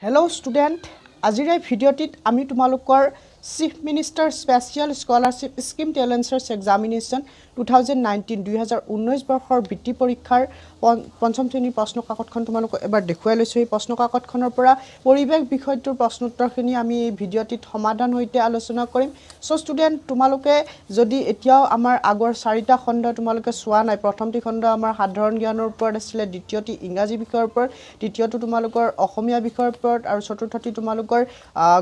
Hello' student, আজিৰ এই ভিডিঅ'টিত আমি তোমালোকৰ Chief Minister Special Scholarship Scheme Talent Search Examination 2019, 2019 বৰ্ষৰ বৃত্তি পৰীক্ষাৰ পঞ্চম শ্ৰেণীৰ প্ৰশ্ন কাকতখন তোমালোকক এবাৰ দেখুৱাই লৈছোঁ। এই প্ৰশ্ন কাকতখনৰ পৰা পৰিৱেশ বিষয়টোৰ প্ৰশ্নোত্তৰখিনি আমি এই ভিডিঅ'টিত সমাধান সৈতে আলোচনা কৰিম। চ' ষ্টুডেণ্ট, তোমালোকে যদি এতিয়াও আমাৰ আগৰ চাৰিটা খণ্ড তোমালোকে চোৱা নাই, প্ৰথমটি খণ্ড আমাৰ সাধাৰণ জ্ঞানৰ ওপৰত আছিলে, দ্বিতীয়টি ইংৰাজী বিষয়ৰ ওপৰত, তৃতীয়টো তোমালোকৰ অসমীয়া বিষয়ৰ ওপৰত আৰু চতুৰ্থটি তোমালোকৰ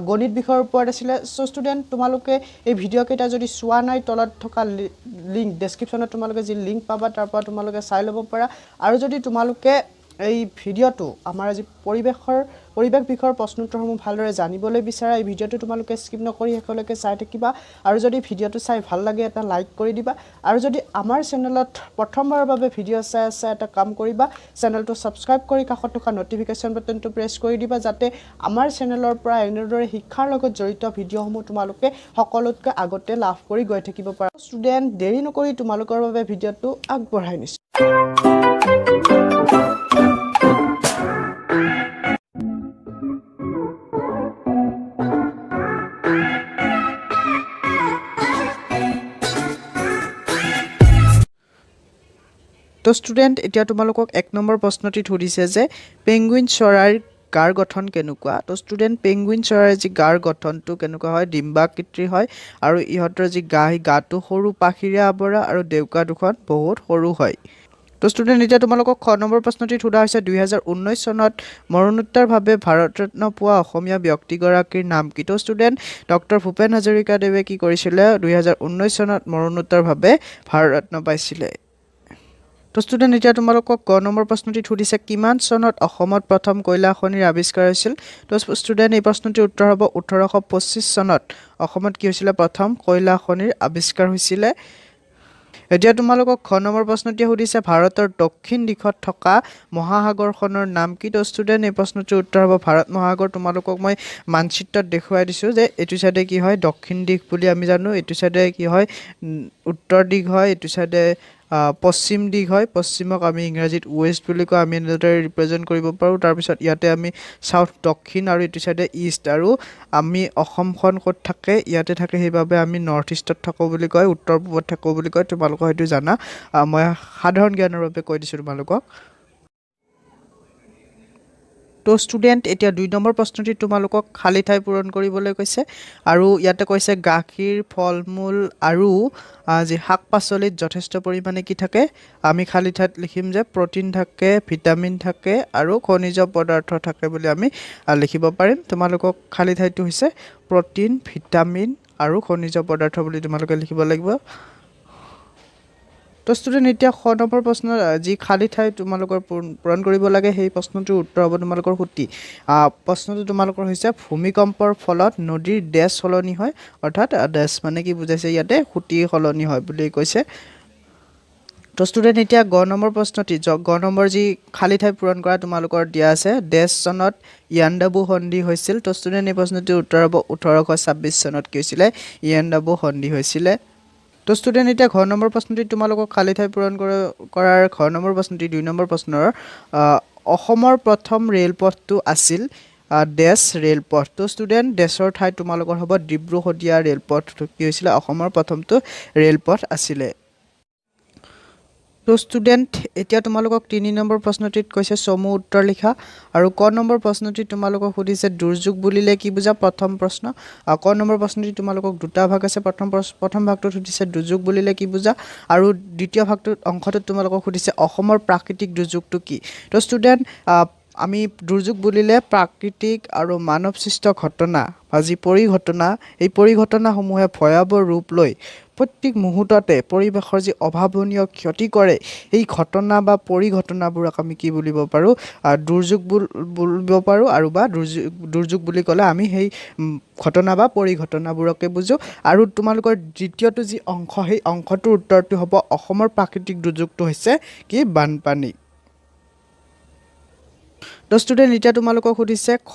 গণিত বিষয়ৰ ওপৰত আছিলে। চ' ষ্টুডেণ্ট, তোমালোকে এই ভিডিঅ'কেইটা যদি চোৱা নাই, তলত থকা লিংক ডেছক্ৰিপশ্যনত তোমালোকে যি লিংক পাবা তাৰ পৰা তোমালোকে চাই ল'ব পাৰা। আৰু যদি তোমালোকে এই ভিডিঅ'টো আমাৰ আজি পৰিৱেশ বিষয়ৰ প্ৰশ্নোত্তৰসমূহ ভালদৰে জানিবলৈ বিচাৰা, এই ভিডিঅ'টো তোমালোকে স্কিপ নকৰি শেষলৈকে চাই থাকিবা। আৰু যদি ভিডিঅ'টো চাই ভাল লাগে এটা লাইক কৰি দিবা। আৰু যদি আমাৰ চেনেলত প্ৰথমবাৰৰ বাবে ভিডিঅ' চাই আছা, এটা কাম কৰিবা, চেনেলটো ছাবস্ক্ৰাইব কৰি কাষত থকা ন'টিফিকেশ্যন বাটনটো প্ৰেছ কৰি দিবা, যাতে আমাৰ চেনেলৰ পৰা এনেদৰে শিক্ষাৰ লগত জড়িত ভিডিঅ'সমূহ তোমালোকে সকলোতকৈ আগতে লাভ কৰি গৈ থাকিব পাৰা। ষ্টুডেণ্ট, দেৰি নকৰি তোমালোকৰ বাবে ভিডিঅ'টো আগবঢ়াই নিছোঁ। তো ষ্টুডেণ্ট, এতিয়া তোমালোকক এক নম্বৰ প্ৰশ্নটিত সুধিছে যে পেংগুইন চৰাইৰ গাৰ গঠন কেনেকুৱা। তো ষ্টুডেণ্ট, পেংগুইন চৰাইৰ যি গাৰ গঠনটো কেনেকুৱা হয়, ডিম্বাকৃতিৰ হয় আৰু ইহঁতৰ যি গা, সেই গাটো সৰু পাখিৰে আৱৰা আৰু ডেউকা দুখন বহুত সৰু হয়। তো ষ্টুডেণ্ট, এতিয়া তোমালোকক খ নম্বৰ প্ৰশ্নটিত সোধা হৈছে 2019 চনত মৰণোত্তৰভাৱে ভাৰতৰত্ন পোৱা অসমীয়া ব্যক্তিগৰাকীৰ নাম কি। তো ষ্টুডেণ্ট, ডক্টৰ ভূপেন হাজৰিকাদেৱে কি কৰিছিলে, 2019 চনত মৰণোত্তৰভাৱে ভাৰতৰত্ন পাইছিলে। তো ষ্টুডেণ্ট, এতিয়া তোমালোকক ক নম্বৰ প্ৰশ্নটিত সুধিছে কিমান চনত অসমত প্ৰথম কয়লা খনিৰ আৱিষ্কাৰ হৈছিল। তো ষ্টুডেণ্ট, এই প্ৰশ্নটিৰ উত্তৰ হ'ব 1825 চনত অসমত কি হৈছিলে, প্ৰথম কয়লা খনিৰ আৱিষ্কাৰ হৈছিলে। এতিয়া তোমালোকক খ নম্বৰ প্ৰশ্নটিয়ে সুধিছে ভাৰতৰ দক্ষিণ দিশত থকা মহাসাগৰখনৰ নাম কি। তো ষ্টুডেণ্ট, এই প্ৰশ্নটিৰ উত্তৰ হ'ব ভাৰত মহাসাগৰ। তোমালোকক মই মানচিত্ৰত দেখুৱাই দিছোঁ যে এইটো চাইডে কি হয়, দক্ষিণ দিশ বুলি আমি জানো, এইটো চাইডে কি হয়, উত্তৰ দিশ হয়, এইটো চাইডে পশ্চিম দিশ হয়, পশ্চিমক আমি ইংৰাজীত ৱেষ্ট বুলি কওঁ, আমি এনেদৰে ৰিপ্ৰেজেণ্ট কৰিব পাৰোঁ। তাৰপিছত ইয়াতে আমি চাউথ দক্ষিণ আৰু এইটো চাইডে ইষ্ট, আৰু আমি অসমখন ক'ত থাকে, ইয়াতে থাকে, সেইবাবে আমি নৰ্থ ইষ্টত থাকোঁ বুলি কয়, উত্তৰ পূবত থাকোঁ বুলি কয়। তোমালোকে হয়তো জানা, মই সাধাৰণ জ্ঞানৰ বাবে কৈ দিছোঁ তোমালোকক। তো ষ্টুডেণ্ট, এতিয়া দুই নম্বৰ প্ৰশ্নটিত তোমালোকক খালী ঠাই পূৰণ কৰিবলৈ কৈছে আৰু ইয়াতে কৈছে গাখীৰ, ফল মূল আৰু যি শাক পাচলিত যথেষ্ট পৰিমাণে কি থাকে, আমি খালী ঠাইত লিখিম যে প্ৰ'টিন থাকে, ভিটামিন থাকে আৰু খনিজ পদাৰ্থ থাকে বুলি আমি লিখিব পাৰিম। তোমালোকক খালী ঠাইটো হৈছে প্ৰ'টিন, ভিটামিন আৰু খনিজ পদাৰ্থ বুলি তোমালোকে লিখিব লাগিব। তো ষ্টুডেণ্ট, এতিয়া শ নম্বৰ প্ৰশ্ন যি খালী ঠাই তোমালোকৰ পূৰণ কৰিব লাগে, সেই প্ৰশ্নটোৰ উত্তৰ হ'ব তোমালোকৰ সুতি। প্ৰশ্নটো তোমালোকৰ হৈছে ভূমিকম্পৰ ফলত নদীৰ ডেছ সলনি হয়, অৰ্থাৎ ডেছ মানে কি বুজাইছে ইয়াতে, সুতি সলনি হয় বুলি কৈছে। তো ষ্টুডেণ্ট, এতিয়া গ নম্বৰ প্ৰশ্নটি, গ নম্বৰ যি খালী ঠাই পূৰণ কৰা তোমালোকৰ দিয়া আছে, ডেছ চনত ইয়াণ্ডাবু সন্ধি হৈছিল। তো ষ্টুডেণ্ট, এই প্ৰশ্নটোৰ উত্তৰ হ'ব 1826 চনত কি হৈছিলে, ইয়াণ্ডাবু সন্ধি হৈছিলে। তো ষ্টুডেণ্ট, এতিয়া ঘ নম্বৰ প্ৰশ্নটিত তোমালোকক খালী ঠাই পূৰণ কৰাৰ ঘ নম্বৰ প্ৰশ্নটি দুই নম্বৰ প্ৰশ্নৰ, অসমৰ প্ৰথম ৰেলপথটো আছিল, ডেছ ৰেলপথ। তো ষ্টুডেণ্ট, ডেছৰ ঠাইত তোমালোকৰ হ'ব ডিব্ৰু শদিয়া ৰেলপথটো কি হৈছিলে, অসমৰ প্ৰথমটো ৰেলপথ আছিলে। তো ষ্টুডেণ্ট, এতিয়া তোমালোকক তিনি নম্বৰ প্ৰশ্নটিত কৈছে চমু উত্তৰ লিখা আৰু ক নম্বৰ প্ৰশ্নটিত তোমালোকক সুধিছে দুৰ্যোগ বুলিলে কি বুজা, প্ৰথম প্ৰশ্ন। আৰু ক নম্বৰ প্ৰশ্নটিত তোমালোকক দুটা ভাগ আছে, প্ৰথম ভাগটোত সুধিছে দুৰ্যোগ বুলিলে কি বুজা আৰু দ্বিতীয় ভাগটোত অংশটোত তোমালোকক সুধিছে অসমৰ প্ৰাকৃতিক দুৰ্যোগটো কি। তো ষ্টুডেণ্ট, আমি দুৰ্যোগ বুলিলে প্ৰাকৃতিক আৰু মানৱসৃষ্ট ঘটনা বা যি পৰিঘটনা, এই পৰিঘটনাসমূহে ভয়াৱহ ৰূপ লৈ প্ৰত্যেক মুহূৰ্ততে পৰিৱেশৰ যি অভাৱনীয় ক্ষতি কৰে, এই ঘটনা বা পৰিঘটনাবোৰক আমি কি বুলিব পাৰোঁ, দুৰ্যোগ বুলিব পাৰোঁ। আৰু বা দুৰ্যোগ বুলি ক'লে আমি সেই ঘটনা বা পৰিঘটনাবোৰকে বুজোঁ। আৰু তোমালোকৰ দ্বিতীয়টো যি অংশ, সেই অংশটোৰ উত্তৰটো হ'ব অসমৰ প্ৰাকৃতিক দুৰ্যোগটো হৈছে কি, বানপানী। তো ষ্টুডেণ্ট, এতিয়া তোমালোকক সুধিছে খ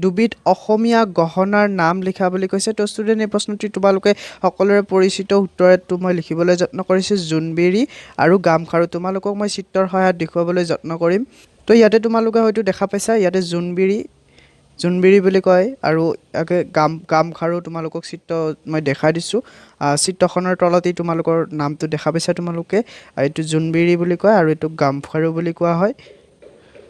দুবিধ অসমীয়া গহনাৰ নাম লিখা বুলি কৈছে। তো ষ্টুডেণ্ট, এই প্ৰশ্নটি তোমালোকে সকলোৰে পৰিচিত উত্তৰটো মই লিখিবলৈ যত্ন কৰিছোঁ, জোনবিৰি আৰু গামখাৰু। তোমালোকক মই চিত্ৰৰ সহায়ত দেখুৱাবলৈ যত্ন কৰিম। তো ইয়াতে তোমালোকে হয়তো দেখা পাইছা, ইয়াতে জোনবিৰি, জোনবিৰি বুলি কয় আৰু ইয়াকে গামখাৰু তোমালোকক চিত্ৰ মই দেখাই দিছোঁ। চিত্ৰখনৰ তলতেই তোমালোকৰ নামটো দেখা পাইছা তোমালোকে। এইটো জোনবিৰি বুলি কয় আৰু এইটো গামখাৰু বুলি কোৱা হয়।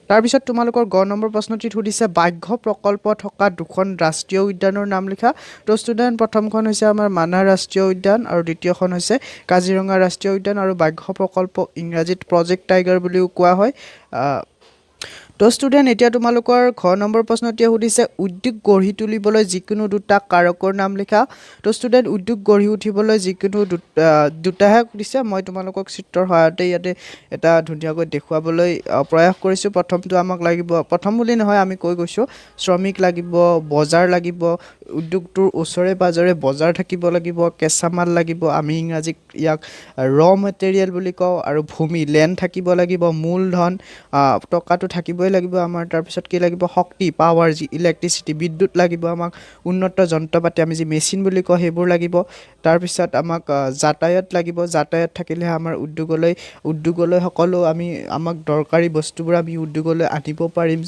তাৰপিছত তোমালোকৰ গ নম্বৰ প্ৰশ্নটিত সুধিছে বাঘ্য প্ৰকল্প থকা দুখন ৰাষ্ট্ৰীয় উদ্যানৰ নাম লিখা। তো ষ্টুডেণ্ট, প্ৰথমখন হৈছে আমাৰ মানাহ ৰাষ্ট্ৰীয় উদ্যান আৰু দ্বিতীয়খন হৈছে কাজিৰঙা ৰাষ্ট্ৰীয় উদ্যান। আৰু বাঘ্য প্ৰকল্প ইংৰাজীত প্ৰজেক্ট টাইগাৰ বুলিও কোৱা হয়। তো ষ্টুডেণ্ট, এতিয়া তোমালোকৰ ঘ নম্বৰ প্ৰশ্নটিয়ে সুধিছে উদ্যোগ গঢ়ি তুলিবলৈ যিকোনো দুটা কাৰকৰ নাম লিখা। তো ষ্টুডেণ্ট, উদ্যোগ গঢ়ি উঠিবলৈ যিকোনো দুটাহে দিছে, মই তোমালোকক চিত্ৰৰ সহায়তে ইয়াতে এটা ধুনীয়াকৈ দেখুৱাবলৈ প্ৰয়াস কৰিছোঁ। প্ৰথমটো আমাক লাগিব, প্ৰথম বুলি নহয় আমি কৈ গৈছোঁ, শ্ৰমিক লাগিব, বজাৰ লাগিব, উদ্যোগটোৰ ওচৰে পাঁজৰে বজাৰ থাকিব লাগিব, কেঁচা মাল লাগিব, আমি ইংৰাজীত ইয়াক ৰ মেটেৰিয়েল বুলি কওঁ, আৰু ভূমি লেণ্ড থাকিব লাগিব, মূলধন টকাটো থাকিবই লাগিব আমাৰ। তাৰপিছত কি লাগিব, শক্তি পাৱাৰ, যি ইলেক্ট্ৰিচিটি বিদ্যুৎ লাগিব আমাক, উন্নত যন্ত্ৰপাতি আমি যি মেচিন বুলি কওঁ সেইবোৰ লাগিব। তাৰপিছত আমাক যাতায়াত লাগিব, যাতায়াত থাকিলেহে আমাৰ উদ্যোগলৈ সকলো আমি আমাক দৰকাৰী বস্তুবোৰ আমি উদ্যোগলৈ আনিব পাৰিম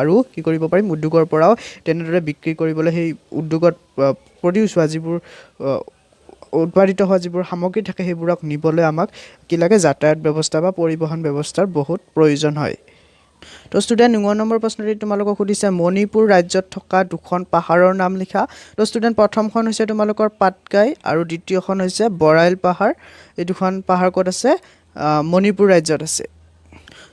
আৰু কি কৰিব পাৰিম, উদ্যোগৰ পৰাও তেনেদৰে বিক্ৰী কৰিবলৈ সেই উদ্যোগত প্ৰডিউচ হোৱা যিবোৰ উৎপাদিত হোৱা যিবোৰ সামগ্ৰী থাকে সেইবোৰক নিবলৈ আমাক কি লাগে, যাতায়াত ব্যৱস্থা বা পৰিবহণ ব্যৱস্থাৰ বহুত প্ৰয়োজন হয়। তো ষ্টুডেণ্ট, 9 নম্বৰ প্ৰশ্নটি তোমালোকক সুধিছে মণিপুৰ ৰাজ্যত থকা দুখন পাহাৰৰ নাম লিখা। তো ষ্টুডেণ্ট, প্ৰথমখন হৈছে তোমালোকৰ পাটকাই আৰু দ্বিতীয়খন হৈছে বৰাইল পাহাৰ। এই দুখন পাহাৰ ক'ত আছে, মণিপুৰ ৰাজ্যত আছে।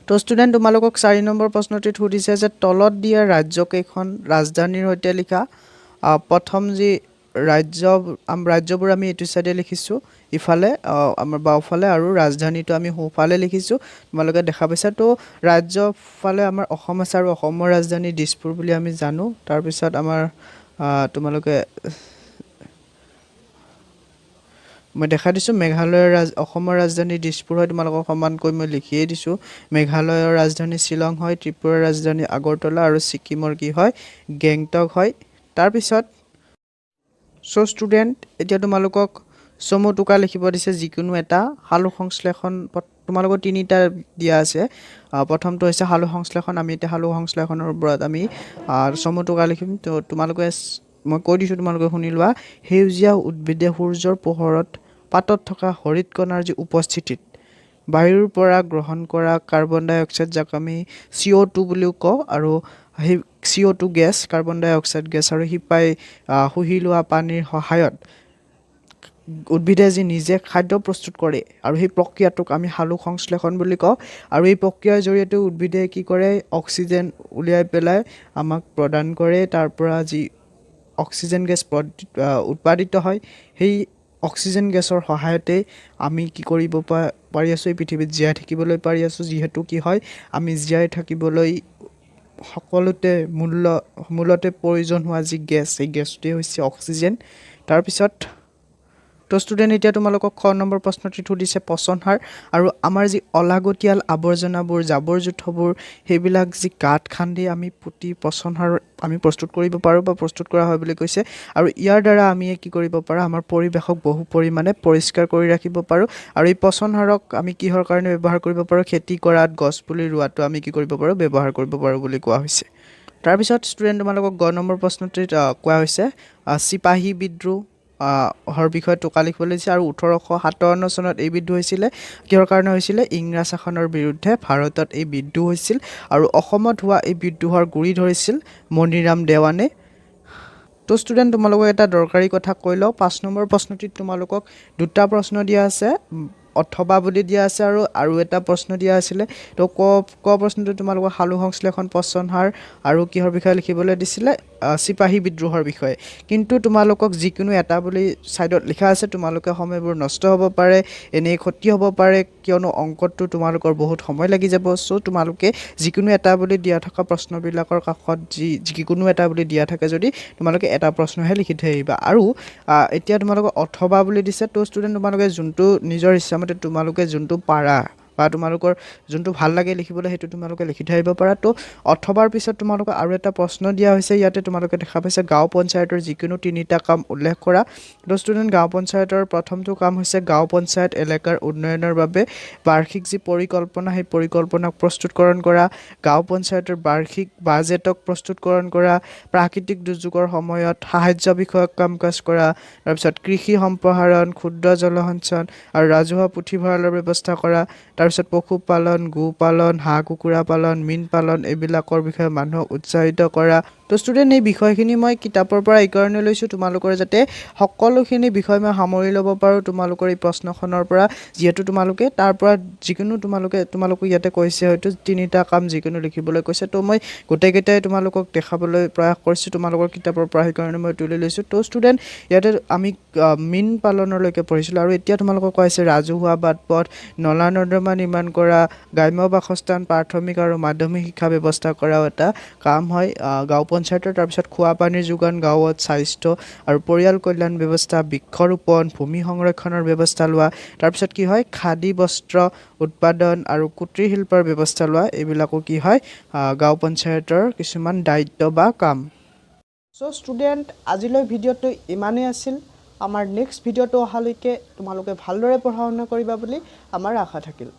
তো ষ্টুডেণ্ট, তোমালোকক 4 নম্বৰ প্ৰশ্নটিত সুধিছে যে তলত দিয়া ৰাজ্যকেইখন ৰাজধানীৰ সৈতে লিখা। প্ৰথম যি ৰাজ্যবোৰ আমি এইটো চাইডে লিখিছোঁ, ইফালে, আমাৰ বাওঁফালে, আৰু ৰাজধানীটো আমি সোঁফালে লিখিছোঁ, তোমালোকে দেখা পাইছা। তো ৰাজ্যফালে আমাৰ অসম আছে আৰু অসমৰ ৰাজধানী দিছপুৰ বুলি আমি জানো। তাৰপিছত আমাৰ তোমালোকে মই দেখা দিছোঁ মেঘালয়ৰ অসমৰ ৰাজধানী দিছপুৰ হয়, তোমালোকক সমানকৈ মই লিখিয়ে দিছোঁ। মেঘালয়ৰ ৰাজধানী শ্বিলং হয়, ত্ৰিপুৰাৰ ৰাজধানী আগৰতলা আৰু ছিকিমৰ কি হয়, গেংটক হয়। তাৰপিছত ষ্টুডেণ্ট, এতিয়া তোমালোকক চমু টোকা লিখিব দিছে যিকোনো এটা সালোক সংশ্লেষণ তোমালোকৰ তিনিটা দিয়া আছে। প্ৰথমটো হৈছে সালোক সংশ্লেষণ, আমি এতিয়া সালোক সংশ্লেষণৰ ওপৰত আমি চমু টোকা লিখিম। তো তোমালোকে মই কৈ দিছোঁ, তোমালোকে শুনি লোৱা। সেউজীয়া উদ্ভিদে সূৰ্যৰ পোহৰত পাতত থকা হৰিৎকণাৰ যি উপস্থিতিত বায়ুৰ পৰা গ্ৰহণ কৰা কাৰ্বন ডাই অক্সাইড, যাক আমি চি অ' টু বুলিও কওঁ, আৰু সেই C O two gas, carbon dioxide gas আৰু শিপাই শুহি লোৱা পানীৰ সহায়ত উদ্ভিদে যি নিজে খাদ্য প্ৰস্তুত কৰে আৰু সেই প্ৰক্ৰিয়াটোক আমি সালোক সংশ্লেষণ বুলি কওঁ। আৰু এই প্ৰক্ৰিয়াৰ জৰিয়তে উদ্ভিদে কি কৰে, অক্সিজেন উলিয়াই পেলাই আমাক প্ৰদান কৰে। তাৰ পৰা যি অক্সিজেন গেছ উৎপাদিত হয়, সেই অক্সিজেন গেছৰ সহায়তে আমি কি কৰিব পাৰি আছোঁ, এই পৃথিৱীত জীয়াই থাকিবলৈ পাৰি আছোঁ। যিহেতু কি হয়, আমি জীয়াই থাকিবলৈ সকলোতে মূলতে প্ৰয়োজন হোৱা যি গেছ, সেই গেছটোৱে হৈছে অক্সিজেন। তাৰপিছত তো ষ্টুডেণ্ট, এতিয়া তোমালোকক খ নম্বৰ প্ৰশ্নটিত সুধিছে পচন সাৰ আৰু আমাৰ যি অলাগতিয়াল আৱৰ্জনাবোৰ, জাবৰ জোঁথৰবোৰ, সেইবিলাক যি গাঁত খান্দি আমি পুতি পচন সাৰ আমি প্ৰস্তুত কৰিব পাৰোঁ বা প্ৰস্তুত কৰা হয় বুলি কৈছে। আৰু ইয়াৰ দ্বাৰা আমি কি কৰিব পাৰোঁ, আমাৰ পৰিৱেশক বহু পৰিমাণে পৰিষ্কাৰ কৰি ৰাখিব পাৰোঁ। আৰু এই পচন সাৰক আমি কিহৰ কাৰণে ব্যৱহাৰ কৰিব পাৰোঁ, খেতি কৰাত, গছ পুলি ৰোৱাটো আমি কি কৰিব পাৰোঁ, ব্যৱহাৰ কৰিব পাৰোঁ বুলি কোৱা হৈছে। তাৰপিছত ষ্টুডেণ্ট, তোমালোকক গ নম্বৰ প্ৰশ্নটিত কোৱা হৈছে, চিপাহী বিদ্ৰোহ হৰ বিষয়ে টোকা লিখিবলৈ দিছে। আৰু 1857 চনত এই বিদ্ৰোহ হৈছিলে। কিহৰ কাৰণে হৈছিলে, ইংৰাজ শাসনৰ বিৰুদ্ধে ভাৰতত এই বিদ্ৰোহ হৈছিল। আৰু অসমত হোৱা এই বিদ্ৰোহৰ গুৰি ধৰিছিল মণিৰাম দেৱানে। তো ষ্টুডেণ্ট, তোমালোকক এটা দৰকাৰী কথা কৈ লওঁ। 5 নম্বৰ প্ৰশ্নটিত তোমালোকক দুটা প্ৰশ্ন দিয়া আছে, অথবা বুলি দিয়া আছে আৰু এটা প্ৰশ্ন দিয়া আছিলে। তো ক প্ৰশ্নটো তোমালোকক সালোক সংশ্লেষণ, পচন সাৰ আৰু কিহৰ বিষয়ে লিখিবলৈ দিছিলে, চিপাহী বিদ্ৰোহৰ বিষয়ে। কিন্তু তোমালোকক যিকোনো এটা বুলি ছাইডত লিখা আছে, তোমালোকে সময়বোৰ নষ্ট হ'ব পাৰে, এনেই ক্ষতি হ'ব পাৰে, কিয়নো অংকটো তোমালোকৰ বহুত সময় লাগি যাব। চ' তোমালোকে যিকোনো এটা বুলি দিয়া থকা প্ৰশ্নবিলাকৰ কাষত যিকোনো এটা বুলি দিয়া থাকে যদি তোমালোকে এটা প্ৰশ্নহে লিখি থৈ আহিবা। আৰু এতিয়া তোমালোকক অথবা বুলি দিছে। তো ষ্টুডেণ্ট, তোমালোকে যোনটো নিজৰ ইচ্ছামতে তোমালোকে যোনটো পাৰা বা তোমালোকৰ যোনটো ভাল লাগে লিখিবলৈ সেইটো তোমালোকে লিখি থৈ আহিব পাৰা। তো অথবাৰ পিছত তোমালোকক আৰু এটা প্ৰশ্ন দিয়া হৈছে, ইয়াতে তোমালোকে দেখা পাইছা গাঁও পঞ্চায়তৰ যিকোনো 3টা কাম উল্লেখ কৰা। তো ষ্টুডেণ্ট, গাঁও পঞ্চায়তৰ প্ৰথমটো কাম হৈছে গাঁও পঞ্চায়ত এলেকাৰ উন্নয়নৰ বাবে বাৰ্ষিক যি পৰিকল্পনা সেই পৰিকল্পনাক প্ৰস্তুতকৰণ কৰা, গাঁও পঞ্চায়তৰ বাৰ্ষিক বাজেটক প্ৰস্তুতকৰণ কৰা, প্ৰাকৃতিক দুৰ্যোগৰ সময়ত সাহায্য বিষয়ক কাম কাজ কৰা, তাৰপিছত কৃষি সম্প্ৰসাৰণ, ক্ষুদ্ৰ জলসিঞ্চন আৰু ৰাজহুৱা পুথিভঁৰালৰ ব্যৱস্থা কৰা, তাৰপিছত পশুপালন, গোপালন, হাঁহ কুকুৰা পালন, মীন পালন এইবিলাকৰ বিষয়ে মানুহক উৎসাহিত কৰা। তো ষ্টুডেণ্ট, এই বিষয়খিনি মই কিতাপৰ পৰা এইকাৰণে লৈছোঁ তোমালোকৰ যাতে সকলোখিনি বিষয় মই সামৰি ল'ব পাৰোঁ তোমালোকৰ এই প্ৰশ্নখনৰ পৰা, যিহেতু তোমালোকে তাৰ পৰা যিকোনো তোমালোকক ইয়াতে কৈছে হয়তো 3টা কাম যিকোনো লিখিবলৈ কৈছে। তো মই গোটেইকেইটাই তোমালোকক দেখাবলৈ প্ৰয়াস কৰিছোঁ তোমালোকৰ কিতাপৰ পৰা, সেইকাৰণে মই তুলি লৈছোঁ। তো ষ্টুডেণ্ট, ইয়াতে আমি মীন পালনলৈকে পঢ়িছিলোঁ আৰু এতিয়া তোমালোকক কোৱা হৈছে ৰাজহুৱা বাট পথ, নলা নৰ্দমা নিৰ্মাণ কৰা, গ্ৰাম্য বাসস্থান, প্ৰাথমিক আৰু মাধ্যমিক শিক্ষা ব্যৱস্থা কৰাও এটা কাম হয় গাঁও পঞ্চায়তৰ। তাৰপিছত খোৱা পানীৰ যোগান, গাঁৱত স্বাস্থ্য আৰু পৰিয়াল কল্যাণ ব্যৱস্থা, বৃক্ষৰোপণ, ভূমি সংৰক্ষণৰ ব্যৱস্থা লোৱা, তাৰপিছত কি হয় খাদী বস্ত্ৰ উৎপাদন আৰু কুটীৰ শিল্পৰ ব্যৱস্থা লোৱা, এইবিলাকো কি হয় গাঁও পঞ্চায়তৰ কিছুমান দায়িত্ব বা কাম। চ' ষ্টুডেণ্ট, আজিলৈ ভিডিঅ'টো ইমানেই আছিল। আমাৰ নেক্সট ভিডিঅ'টো অহালৈকে তোমালোকে ভালদৰে পঢ়া শুনা কৰিবা বুলি আমাৰ আশা থাকিল।